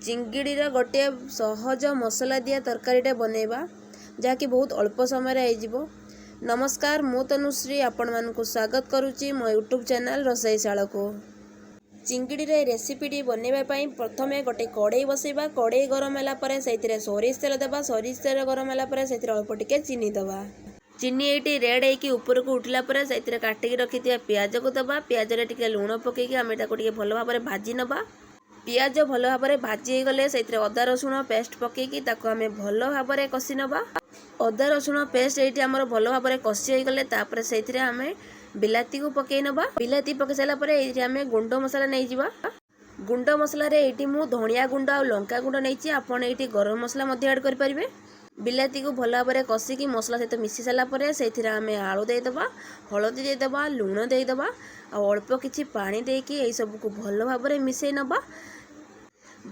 ଚିଙ୍ଗିଡ଼ିର ଗୋଟିଏ ସହଜ ମସଲା ଦିଆ ତରକାରୀଟେ ବନେଇବା, ଯାହାକି ବହୁତ ଅଳ୍ପ ସମୟରେ ହେଇଯିବ। ନମସ୍କାର, ମୁଁ ତନୁଶ୍ରୀ ଆପଣମାନଙ୍କୁ ସ୍ୱାଗତ କରୁଛି ମୋ ୟୁଟ୍ୟୁବ୍ ଚ୍ୟାନେଲ୍ ରୋଷେଇଶାଳକୁ। ଚିଙ୍ଗିଡ଼ିର ଏ ରେସିପିଟି ବନେଇବା ପାଇଁ ପ୍ରଥମେ ଗୋଟେ କଡ଼େଇ ବସେଇବା। କଡ଼େଇ ଗରମ ହେଲା ପରେ ସେଇଥିରେ ସୋରିଷ ତେଲ ଦେବା। ସୋରିଷ ତେଲ ଗରମ ହେଲା ପରେ ସେଥିରେ ଅଳ୍ପ ଟିକେ ଚିନି ଦେବା। ଚିନି ଏଇଠି ରେଡ଼୍ ହେଇକି ଉପରକୁ ଉଠିଲା ପରେ ସେଇଥିରେ କାଟିକି ରଖିଥିବା ପିଆଜକୁ ଦେବା। ପିଆଜରେ ଟିକେ ଲୁଣ ପକାଇକି ଆମେ ତାକୁ ଟିକେ ଭଲ ଭାବରେ ଭାଜି ନେବା। ପିଆଜ ଭଲ ଭାବରେ ଭାଜି ହେଇଗଲେ ସେଇଥିରେ ଅଦା ରସୁଣ ପେଷ୍ଟ ପକାଇକି ତାକୁ ଆମେ ଭଲ ଭାବରେ କଷି ନେବା। ଅଦା ରସୁଣ ପେଷ୍ଟ ଏଇଠି ଆମର ଭଲ ଭାବରେ କଷି ହେଇଗଲେ ତାପରେ ସେଇଥିରେ ଆମେ ବିଲାତିକୁ ପକାଇ ନେବା। ବିଲାତି ପକାଇ ସାରିଲା ପରେ ଏଇଠି ଆମେ ଗୁଣ୍ଡ ମସଲା ନେଇଯିବା। ଗୁଣ୍ଡ ମସଲାରେ ଏଇଠି ମୁଁ ଧଣିଆ ଗୁଣ୍ଡ ଆଉ ଲଙ୍କା ଗୁଣ୍ଡ ନେଇଛି। ଆପଣ ଏଇଠି ଗରମ ମସଲା ମଧ୍ୟ ଆଡ଼୍ କରିପାରିବେ। ବିଲାତିକୁ ଭଲ ଭାବରେ କଷିକି ମସଲା ସହିତ ମିଶି ସାରିଲା ପରେ ସେଇଥିରେ ଆମେ ଆଳୁ ଦେଇଦେବା, ହଳଦୀ ଦେଇଦେବା, ଲୁଣ ଦେଇଦେବା ଆଉ ଅଳ୍ପ କିଛି ପାଣି ଦେଇକି ଏଇସବୁକୁ ଭଲ ଭାବରେ ମିଶାଇ ନେବା।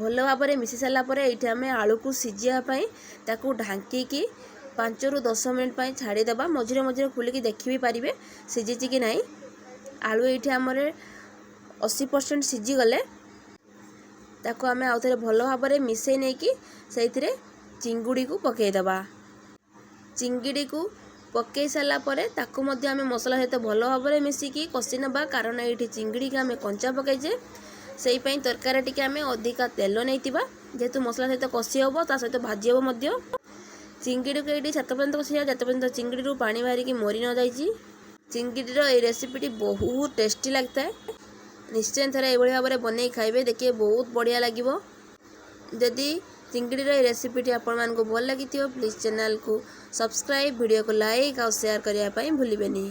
ଭଲ ଭାବରେ ମିଶି ସାରିଲା ପରେ ଏଇଠି ଆମେ ଆଳୁକୁ ସିଝିବା ପାଇଁ ତାକୁ ଢାଙ୍କିକି 5ରୁ 10 ମିନିଟ୍ ପାଇଁ ଛାଡ଼ିଦେବା। ମଝିରେ ମଝିରେ ଖୋଲିକି ଦେଖି ବି ପାରିବେ ସିଝିଛି କି ନାହିଁ। ଆଳୁ ଏଇଠି ଆମର 80% ସିଝିଗଲେ ତାକୁ ଆମେ ଆଉଥରେ ଭଲ ଭାବରେ ମିଶାଇ ନେଇକି ସେଇଥିରେ ଚିଙ୍ଗୁଡ଼ିକୁ ପକାଇଦେବା। ଚିଙ୍ଗୁଡ଼ିକୁ ପକାଇ ସାରିଲା ପରେ ତାକୁ ମଧ୍ୟ ଆମେ ମସଲା ସହିତ ଭଲ ଭାବରେ ମିଶିକି କଷି ନେବା, କାରଣ ଏଇଠି ଚିଙ୍ଗୁଡ଼ିକି ଆମେ କଞ୍ଚା ପକାଇଛେ। ସେଇ ପାଇଁ ତରକାରୀ ଟିକେ ଆମେ ଅଧିକା ତେଲ ନେଇଥିବା, ଯେହେତୁ ମସଲା ସହିତ କଷି ହେବ, ତା ସହିତ ଭାଜି ହେବ ମଧ୍ୟ। ଚିଙ୍ଗୁଡ଼ିକୁ ଏଇଠି ସେତେ ପର୍ଯ୍ୟନ୍ତ କଷିବା ଯେତେ ପର୍ଯ୍ୟନ୍ତ ଚିଙ୍ଗୁଡ଼ିରୁ ପାଣି ବାହାରିକି ମରି ନ ଯାଇଛି। ଚିଙ୍ଗୁଡ଼ିର ଏଇ ରେସିପିଟି ବହୁତ ଟେଷ୍ଟି ଲାଗିଥାଏ। ନିଶ୍ଚୟ ଥରେ ଏଇଭଳି ଭାବରେ ବନେଇ ଖାଇବେ, ଦେଖିବେ ବହୁତ ବଢ଼ିଆ ଲାଗିବ। ଯଦି ଚିଙ୍ଗୁଡ଼ିର ଏଇ ରେସିପିଟି ଆପଣମାନଙ୍କୁ ଭଲ ଲାଗିଥିବ, ପ୍ଲିଜ୍ ଚ୍ୟାନେଲକୁ ସବସ୍କ୍ରାଇବ୍, ଭିଡ଼ିଓକୁ ଲାଇକ୍ ଆଉ ସେୟାର କରିବା ପାଇଁ ଭୁଲିବେନି।